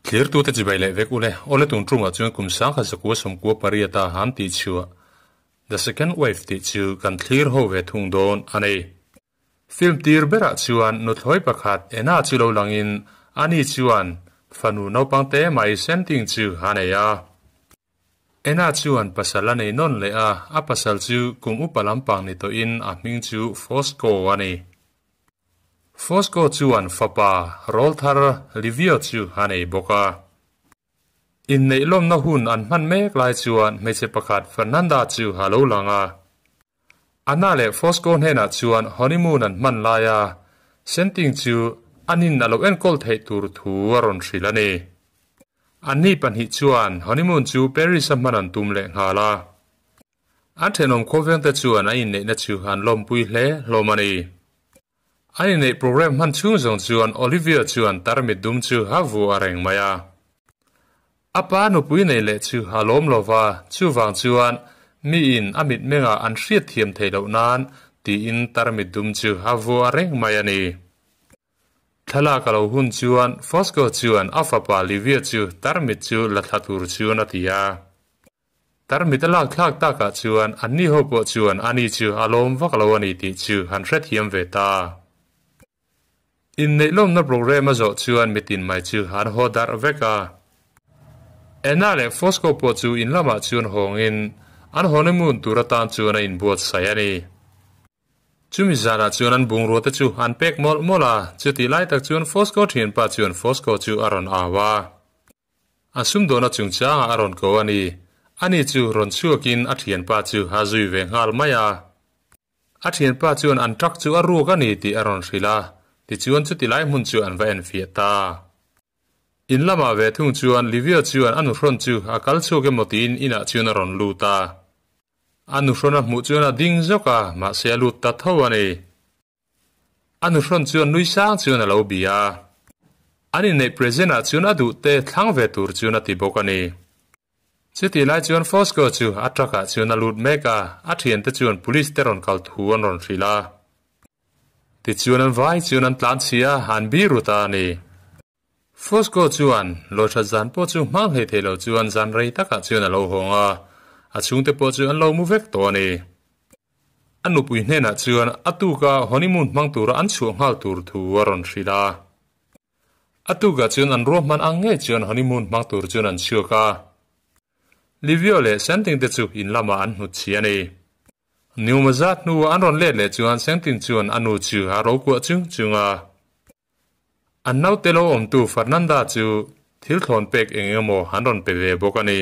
Thlirtute chibai leh vek ule, awle tung tungah chuan kum 1998 a han tih chhuah The Second Wave tih chu kan thlir ho ve thung dawn a ni. Film tir berah chuan nuthlawi pakhat Ena chu lo langin ani chuan fanu naupang te mai Senting chu a nei a. Ena chuan pasal a nei nawn leh a, a pasal chu kum upa lampang ni tawhin a hming chu Fosco a ni. Fosco chuan fapa rawlthar Livio chu a nei bawk a. Inneih lawmna hun an hman mek lai chuan hmeichhe pakhat Fernanda chu a lo lang a. Anna leh Fosco hnenah chuan honeymoon an hman lai a, Senting chu anin a lo enkawl theih tur thu a rawn hrilh a ni. Anni pahnih chuan honeymoon chu Paris-a hman an tum leh nghal a. An thenawm khawvengte chuan a inneihna chu an lawmpui hle hlawm a ni. An inneih program hman chhung zawng chuan Olivia chuan tarmit dum chu a vuah reng mai a. A pa nupui nei leh chu a lawm lo va, chuvang chuan miin a mitmengah an hriat thiam theih loh nan tiin tarmit dum chu a vuah reng mai a ni. Thlalak a lo hun chuan Fosco chuan a fapa Livia chu tarmit chu la thla tur chuan a ti a. Tarmit a lak thlak takah chuan anni ho pawh chuan ani chu a lawm vak lo a ni tih chu han hrethiam ve ta. Inneih lawmna programme a zawh chuan mitin mai chu an haw darh vek a. Anna leh Fosco pawh chu in lamah chuan hawngin an honeymoon tur atan chuan a inbuatsaih a ni. Chumi zanah chuan an bungrua te chu an pek mawlh mawlh a, chutih lai tak chuan Fosco thianpa chuan Fosco chu a rawn au a. A sumdawhna chungchangah a rawn ko a ni. Ani chu rawn chhuakin a thianpa chu a zui ve nghal mai a. A thianpa chuan an truck chu a ruk a ni tih a rawn hrilh a, tichuan chuti lai hmun chu an va enfiah ta. In lamah ve thung chuan Livia chuan a nuhrawn chu a kal chhuak emaw tiin inah chuan a rawn lut a. A nuhrawn a hmuh chuan a ding zawk a, mahse a lut ta tho a ni. A nuhrawn chuan nui sang chuan a lo bia a. An inneih present ah chuan a duh te thlang ve tur chuan a ti bawk a ni. Chutih lai chuan Fosco chu a truck ah chuan a lut mek a, a thiante chuan police te rawn kal thu an rawn hrilh a. Tichuan an vai chuan an tlan chhia a, an bi ru ta a ni. Fosco chuan lawithat zan pawh chu hmang hlei thei lo chuan zan rei takah chuan a lo hawng a, a chhungte pawh chu an lo mu vek tawh a ni. A nupui hnenah chuan a tuka honeymoon hmang tura an chhuah nghal tur thu a rawn hrilh a. A tukah chuan an ruahman ang ngei chuan honeymoon hmang tur chuan an chhuak a. Livio leh Senting te chu in lamah an hnut chhi a ni. Niuma zat hnuah an rawn let leh chuan Senting chuan a nu chu a ro kuah chung chung a. An naute lo awmtu Fernanda chu thil thlawn pek eng emaw an rawn pe ve bawk a ni.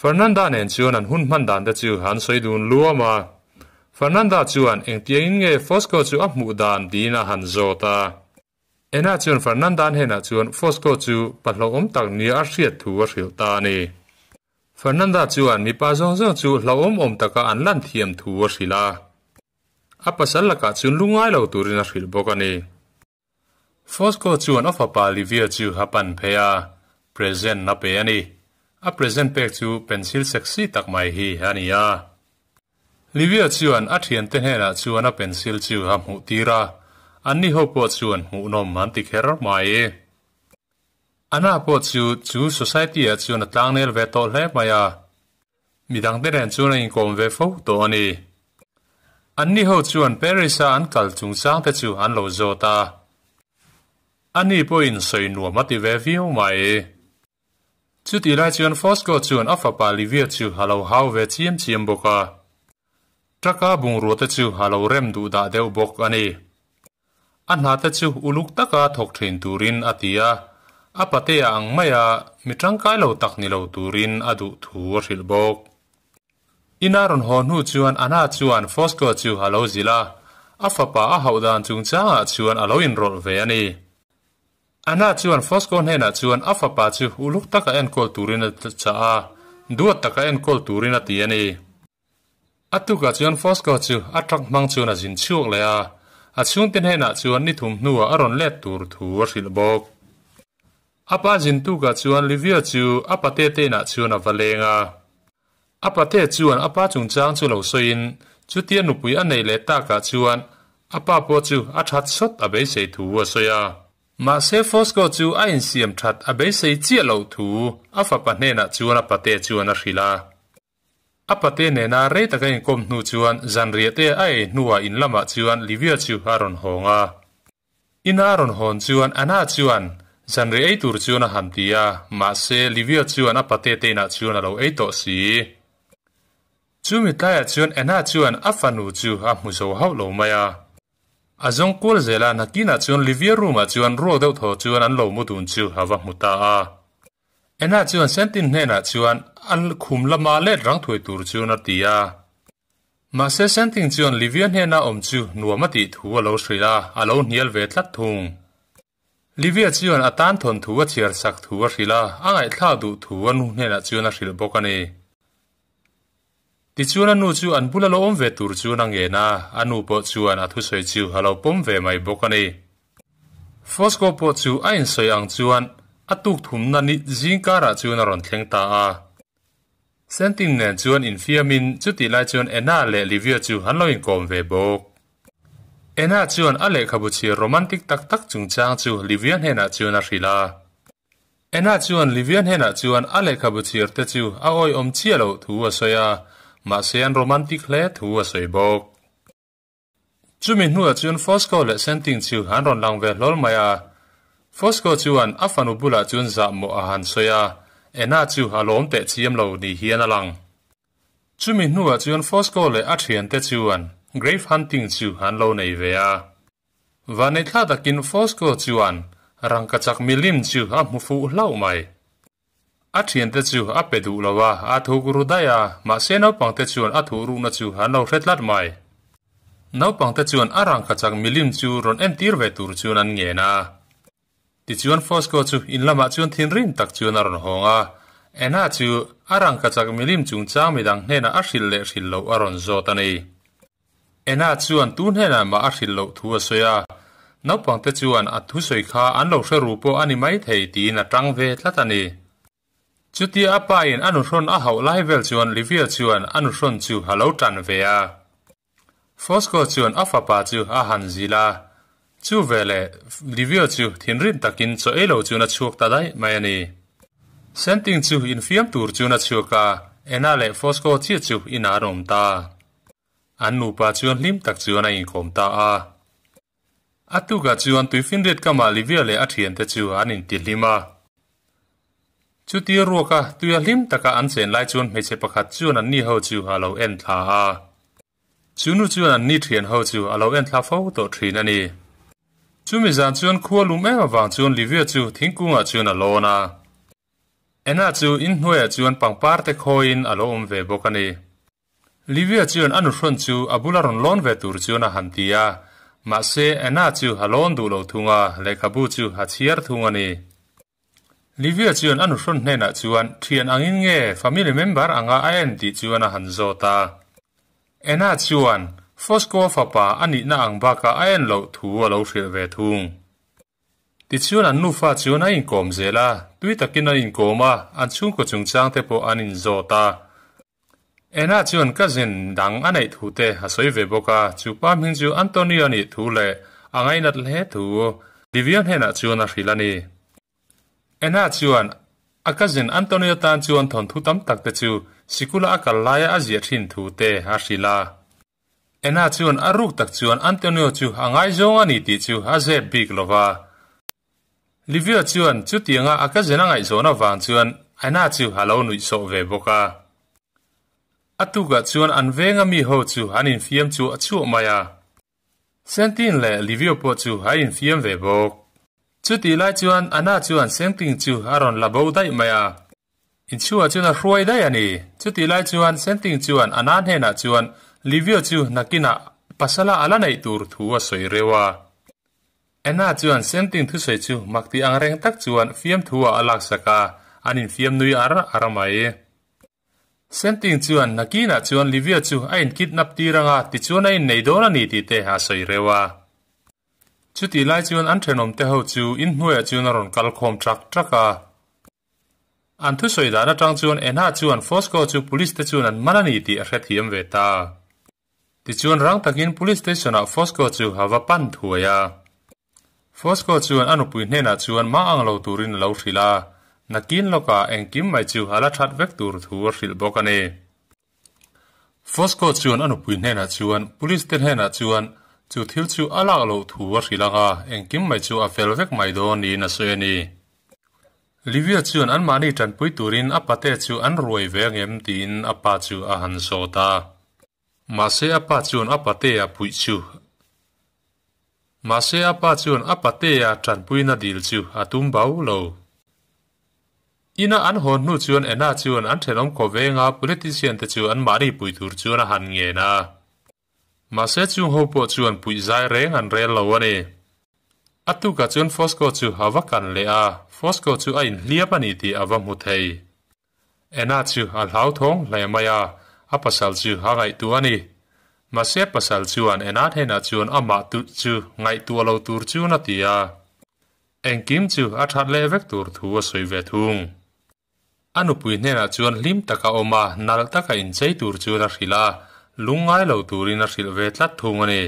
Fernanda nen chuan an hun hman dan te chu an sawi dun luam a. Fernanda chuan engtiangin nge Fosco chu a hmuh dan tiin a han zawt a. Ena chuan Fernanda hnenah chuan Fosco chu pa hlauhawm tak nia a hriat thu a hrilh ta a ni. Fernanda chuan mipa zawng zawng chu hlauhawm awm taka an lan thiam thu a hrilh a. A pasal lakah chuan lungngai lo turin a hrilh bawk a ni. Fosco chuan a fapa Livia chu a pan phei a, present a pe a ni. A present pek chu pencil sexy tak mai hi a ni a. Livia chuan a thiante hnenah chuan a pencil chu a hmuh tir a, anni ho pawh chuan hmuhnawm an ti kher mai. Anna pawh chu chu society ah chuan a tlangnel ve tawh hle mai a. Midangte nen chuan a inkawm ve fo tawh a ni. Anni ho chuan Paris-a an kal chungchang te chu an lo zawt a. Ani pawhin sawi nuam a ti ve viau mai. Chutih lai chuan Fosco chuan a fapa Livia chu a lo hau ve chiam chiam bawk a. Truck-a bungrua te chu a lo rem duh dah deuh bawk a ni. A hna te chu uluk taka thawk thin turin a ti a, a patea ang maia mi tangkai lo tak ni lo turin a duh thu a hrilh bawk. Ina rawn haw hnu chuan Anna chuan Fosco chu a lo zilh a, a fapa a hauh dan chungchangah chuan a lo inrawlh ve a ni. Anna chuan Fosco hnenah chuan a fapa chu uluk taka enkawl turin a chah a, duat taka enkawl turin a ti a ni. A tukah chuan Fosco chu a truck hmang chuan a zin chhuak leh a, a chhungte hnenah chuan ni thum hnuah a rawn let tur thu a hrilh bawk. A pa zin tukah chuan Livia chu a pate te inah chuan a va leng a. A pate chuan a pa chungchang chu lo sawiin chutia nupui a neih leh takah chuan a pa pawh chu a that sawt a beisei thu a sawi a. Mahse Fosco chu a insiam that a beisei chiah loh thu a fapa hnenah chuan a pate chuan a hrilh a. A pate nena rei taka inkawm hnu chuan zanriah te a ei hnuah in lamah chuan Livia chu a rawn hawng a. Ina a rawn hawn chuan Anna chuan zanriah ei tur chuan a han ti a, mahse Livia chuan a pate te inah chuan a lo ei tawh si. Chumi tlaiah chuan Anna chuan a fanu chu a hmu zo hauh lo mai a. A zawng kual zel a, nakinah chuan Livia room-ah chuan ruak deuh thaw chuan an lo mu dun chu a va hmu ta a. Anna chuan Sentin hnenah chuan a khum lama let rang thuai tur chuan a ti a. Mahse Sentin chuan Livia hnena awm chu nuam a tih thu a lo hrilh a, a lo hnial ve tlat thung. Livia chuan a tan thawn thu a chhiar sak thu a hrilh a, a ngaihthlak duh thu a nu hnenah chuan a hrilh bawk a ni. Tichuan a nu chu an bula lo awm ve tur chuan a ngen a, a nu pawh chuan a thusawi chu a lo pawm ve mai bawk a ni. Fosco pawh chu a insawi ang chuan a tuk thumna ni zing karah chuan a rawn thleng ta a. Sentin nen chuan infiamin chutih lai chuan Anna leh Livia chu an lo inkawm ve bawk. Anna chuan a lehkhabu chhir romantic tak tak chungchang chu Livia hnenah chuan a hrilh a. Anna chuan Livia hnenah chuan a lehkhabu chhir te chu a awihawm chiah loh thu a sawi a, mahse an romantic hle thu a sawi bawk. Chumi hnuah chuan Fosco leh Senting chu an rawn lang ve hlawl mai a. Fosco chuan a fanu bulah chuan zahmawh a han sawi a, Anna chu a lawm teh chiam lo ni hian a lang. Chumi hnuah chuan Fosco leh a thiante chuan grave hunting chu an lo nei ve a. Vanneihthla takin Fosco chuan rangkachak milim chu a hmu fuh hlauh mai. A thiante chu a pe duh lo a, a thuk ru daih a, mahse naupangte chuan a thuh rukna chu an lo hre tlat mai. Naupangte chuan a rangkachak milim chu rawn entir ve tur chuan an ngen a. Tichuan Fosco chu in lamah chuan thinrim tak chuan a rawn hawng a, Anna chu a rangkachak milim chungchang midang hnenah a hrilh leh hrilh loh a rawn zawt a ni. Anna chuan tu hnenah mah a hrilh loh thu a sawi a, naupangte chuan a thusawi kha an lo hre ru pawh a ni maithei tiin a tang ve tlat a ni. Chutia a pa in a nuhrawn a hauh lai vel chuan Livia chuan a nuhrawn chu a lo tan ve a. Fosco chuan a fapa chu a han zil a, chu veleh Livia chu thinrim takin chaw ei lo chuan a chhuak ta daih mai a ni. Senting chu infiam tur chuan a chhuak a, Anna leh Fosco chiah chu inah an awm ta. An nupa chuan hlim tak chuan a inkawm ta a. A tukah chuan tuifinriat kamah Livia leh a thiante chu an intihlim a. Chutia ruaka tuia hlim taka an chen lai chuan hmeichhe pakhat chuan anni ho chu a lo en thla a. Chu nu chuan anni thian ho chu a lo en thla fo tawh thin a ni. Chumi zan chuan khua lum em avang chuan Livia chu thingkungah chuan a lawn a. Anna chu inhnuaiah chuan pangpar te khawiin a lo awm ve bawk a ni. Livia chuan a nuhrawn chu a bula rawn lawn ve tur chuan a han ti a, mahse Anna chu a lawn duh lo thung a, lehkhabu chu a chhiar thung a ni. Livia chuan a nuhrawn hnenah chuan thian angin nge family member anga a en tih chuan a han zawt a. Anna chuan Fosco fapa a nihna ang bakah a en loh thu a lo hrilh ve thung. Tichuan an nufa chuan a inkawm zel a, tui takin an inkawm a, an chhungkaw chungchang te pawh an inzawt a. Anna chuan cousin dang a neih thu te a sawi ve bawk a, chu pa hming chu Antonio a nih thu leh a ngainat hle thu Livia hnenah chuan a hrilh a ni. Anna chuan a cousin Antonio tan chuan thawnthu tam tak te chu sikula a kal laia a ziah thin thu te a hrilh a. Anna chuan a ruk tak chuan Antonio chu a ngaizawng a ni tih chu a zep bik lo va. Livia chuan chutianga a cousin a ngaihzawn avang chuan Anna chu a lo nuihsawh ve bawk a. A tukah chuan an venga mi ho chu an infiam chuah chuah mai a. Sentin leh Livio pawh chu a infiam ve bawk. Chutih lai chuan Anna chuan Sentin chu a rawn la bo daih mai a. Inchhuah chuan a hruai daih a ni. Chutih lai chuan Senting chuan Anna hnenah chuan Livio chu nakinah pasala a la neih tur thu a sawi reuh a. Anna chuan Senting thusawi chu mak tih ang reng tak chuan fiamthu-ah a laksak a, an infiam nui ar ar mai. Senting chuan nakinah chuan Livia chu a inkidnap tir anga tichuan a innei dawn a ni tih te a sawi reuh a. Chutih lai chuan an thenawmte ho chu inhnuaiah chuan a rawn kal khawm trak trak a. An thusawi dan atang chuan Anna chuan Fosco chu police te chuan an man a ni tih a hrethiam ve ta. Tichuan rang takin Police Station ah Fosco chu a va pan thuai a. Fosco chuan a nupui hnenah chuan mah ang lo turin a lo hrilh a, nakin lawkah engkim mai chu a la that vek tur thu a hrilh bawk a ni. Fosco chuan a nupui hnenah chuan police te hnenah chuan chu thil chu a lak loh thu a hrilh ang a, engkim mai chu a fel vek mai dawn niin a sawi a ni. Livia chuan anmahni tanpui turin a pate chu an ruai ve angem tiin a pa chu a han zawt a. Mahse a pa chuan a patea puih chu Mahse a pa chuan a patea tanpuina dil chu a tum bau lo. Ina an hawn hnu chuan Anna chuan an thenawm khaw venga politician te chu anmahni pui tur chuan a han ngen a. Mahse chung ho pawh chuan puih zai reng an rel lo a ni. A tukah chuan Fosco chu a va kan leh a, Fosco chu a inhliap a ni tih a va hmu thei. Anna chu a hlauthawng hle mai a, a pasal chu a ngaihtuah a ni. Mahse pasal chuan Anna hnenah chuan amah tu chu ngaihtuah lo tur chuan a ti a. Engkim chu a that leh vek tur thu a sawi ve thung. A nupui hnenah chuan hlim taka awm a, nalh taka inchei tur chuan a hrilh a, lungngai lo turin a hrilh ve tlat thung a ni.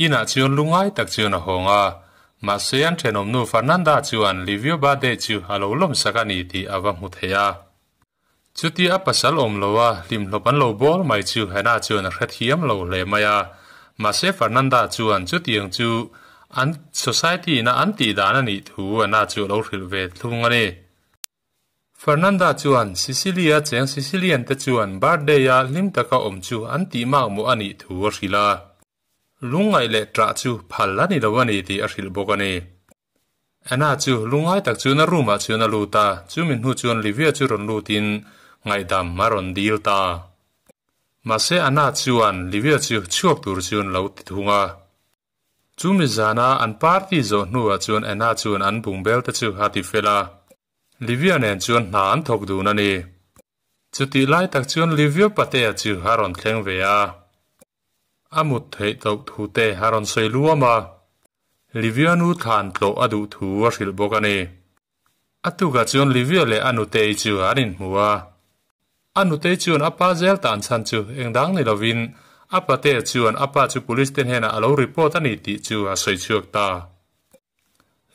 Inah chuan lungngai tak chuan a hawng a, mahse an thenawmnu Fernanda chuan Livio birthday chu a lo lawmsak a ni tih a va hmu thei a. Chutia a pasal awm lo a, hlimhlawp an lo bawl mai chu Hannah chuan a hrethiam lo hle mai a. Mahse Fernanda chuan chutiang chu an society ina an tih dan a nih thu Anna chu a lo hrilh ve thlung a ni. Fernanda chuan Sicilia cheng Sicilian te chuan birthday a hlim taka awm chu an tih makmawh a nih thu a hrilh a. Lungngaih leh ṭah chu phal a ni lo a ni tih a hrilh bawk a ni. Anna chu lungngai tak chuan a room ah chuan a lut a, chumi hnu chuan Livia chu rawn lutin ngaihdam a rawn dil ta. Mahse Anna chuan Livia chu chhuak tur chuan lo ti thung a. Chumi zana an party zawh hnuah chuan Anna chuan an bungbel te chu a ti fel a, Livia nen chuan hna an thawk dun a ni. Chutih lai tak chuan Livio patea chu a rawn thleng ve a. A mut theih tawh thu te a rawn sawi luam a, Livia nu thlan tlawh a duh thu a hrilh bawk a ni. A tukah chuan Livia leh a nutei chu an inhmu a. A nutei chuan a pa zel tan chhan chu engdang ni lovin a patea chuan a pa chu police te hnenah a lo report a ni tih chu a sawi chhuak ta.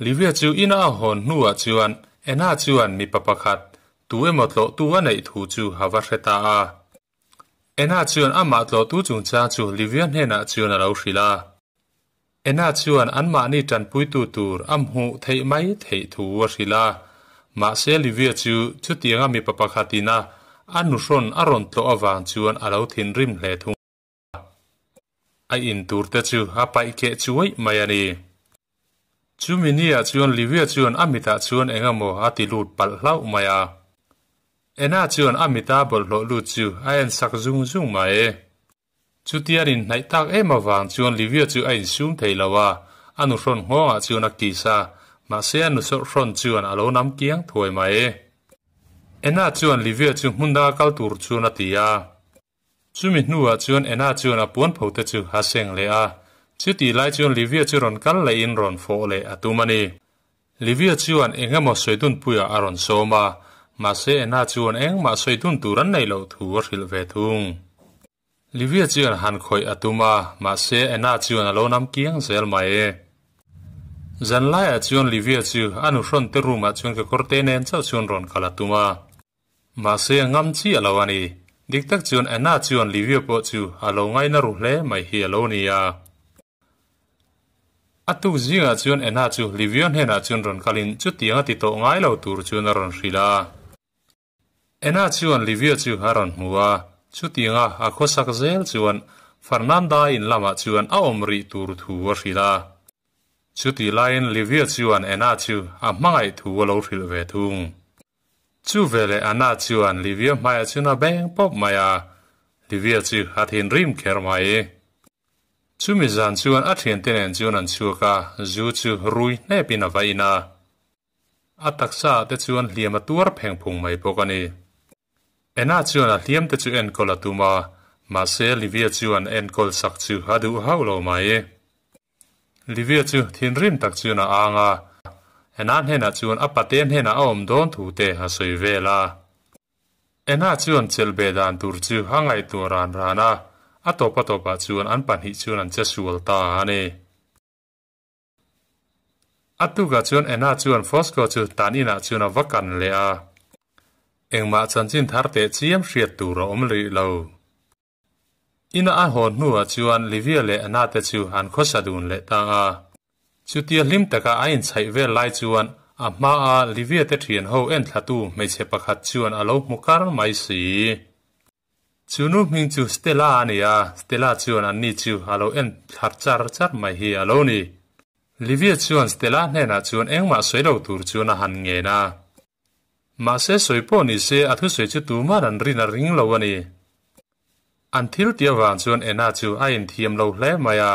Livia chu ina a hawn hnuah chuan Anna chuan mipa pakhat tu emaw tlawhtu a neih thu chu a va hre ta a. Anna chuan amah tlawhtu chungchang chu Livia hnenah chuan a lo hrilh a. Anna chuan anmahni tanpuitu tur a hmuh theih mai theih thu a hrilh a. Mahse Livia chu chutianga mipa pakhatin a a nuhrawn a rawn tlawh avang chuan a lo thinrim hle thung a. A in tur te chu a paih keh chuaih mai a ni. Chumi niah chuan Livia chuan a mitah chuan engemaw a ti lut palh hlauh mai a. Ena chuan a mita bawlhhlawh lut chu a en sak zung zung mai. Chutian inhnaih tak em avang chuan Livia chu a insum thei lo a, a nuhrawn nghawngah chuan a kiss a, mahse a nusawhrawn chuan a lo nam kiang thuai mai. Ena chuan Livia chu hmun danga kal tur chuan a ti a. Chumi hnuah chuan Ena chuan a puanpho te chu a seng leh a, chutih lai chuan Livia chu rawn kal lehin rawn fawh leh a tum a ni. Livia chuan eng emaw sawidunpuiah a rawn sawm a, mahse Anna chuan engmah sawidun tur an neih loh thu a hrilh ve thung. Livia chuan han khawih a tum a, mahse Anna chuan a lo nam kiang zel mai. Zanlaiah chuan Livia chu a nuhrawn te room ah chuan kekawr te nen chauh chuan rawn kal a tum a. Mahse a ngam chiah lo a ni. Dik tak chuan Anna chuan Livia pawh chu a lo ngaina ru hle mai hi a lo ni a. A tuk zingah chuan Anna chu Livio hnenah chuan rawn kalin chutiang a ti tawh ngai lo tur chuan a rawn hrilh a. Anna chuan Livio chu a rawn hmu a, chutianga a khawsak zel chuan Fernanda in lamah chuan a awm rih tur thu a hrilh a. Chutih laiin Livio chuan Anna chu a hmangaih thu a lo hrilh ve thung. Chu veleh Anna chuan Livia hmaiah chuan a beng pawp mai a, Livia chu a thinrim kher mai. Chumi zan chuan a thiante nen chuan an chhuak a, zu chu rui hnepin a va in a. A taksa ah te chuan hliam a tuar pheng phung mai bawk a ni. Anna chuan a hliam te chu enkawl a tum a, mahse Livia chuan enkawl sak chu a duh hauh lo mai. Livia chu thinrim tak chuan a ang a, Anna hnenah chuan a pate hnenah a awm dawn thu te a sawi vel a. Anna chuan chelh be dan tur chu a ngaihtuah ran ran a, a tawp a tawpah chuan an pahnih chuan an che sual ta a ni. A tukah chuan Anna chuan Fosco chu tan inah chuan a va kan leh a. Engmah chanchin thar teh chiam hriat tur a awm rih lo. Ina a haw hnuah chuan Livia leh Anna te chu an khawsa dun leh ta a. Chutia hlim taka a inchhaih vel lai chuan a hmaa Livia te thian ho enthlatu hmeichhe pakhat chuan a lo hmu kar mai si. Chu nu hming chu Stella a ni a, Stella chuan anni chu a lo en thlar char char mai hi a lo ni. Livia chuan Stella hnenah chuan engmah sawi lo tur chuan a han ngen a. Mahse sawi pawh ni se a thusawi chu tuman an rin a ring lo a ni. An thil tih avang chuan Anna chu a inthiam lo hle mai a.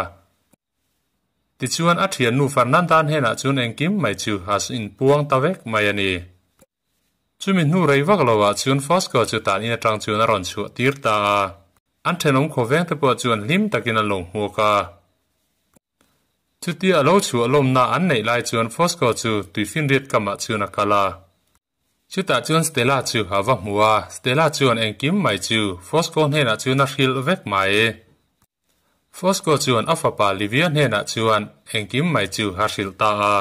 Tichuan a thiannu Fernanda hnenah chuan engkim mai chu a inpuang ta vek mai a ni. Chumi hnu rei vak lovah chuan Fosco chu tan in atang chuan a rawn chhuah tir ta a. An thenawm khawveng te pawh chuan hlim takin an lo hmuak a. Chutia a lo chhuah lawmna an neih lai chuan Fosco chu tuifinriat kamah chuan a kal a. Chutah chuan Stella chu a va hmu a, Stella chuan engkim mai chu Fosco hnenah chuan a hrilh vek mai. Fosco chuan a fapa Livia hnenah chuan engkim mai chu a hrilh ta a.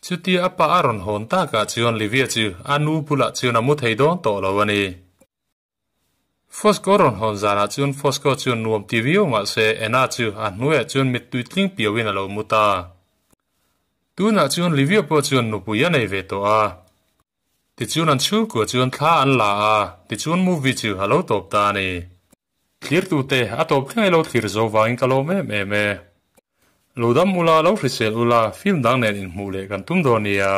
Chutia a pa a rawn hawn takah chuan Livia chu a nu bulah chuan a mu thei dawn tawh lo a ni. Fosco rawn hawn zanah chuan Fosco chuan nuam ti viau mah se Anna chu a hnuaiah chuan mittui tling piauin a lo mu ta. Tunah chuan Livia pawh chuan nupui a nei ve tawh a. Tichuan an chhungkua chuan thla an la a, tichuan movie chu a lo tawp ta a ni. Thlirtute a tawp thleng i lo thlir zo vangin ka lawm em em e. Lo dam ula, lo hrisel ula, film dang nen inhmuh leh kan tum dawn nia.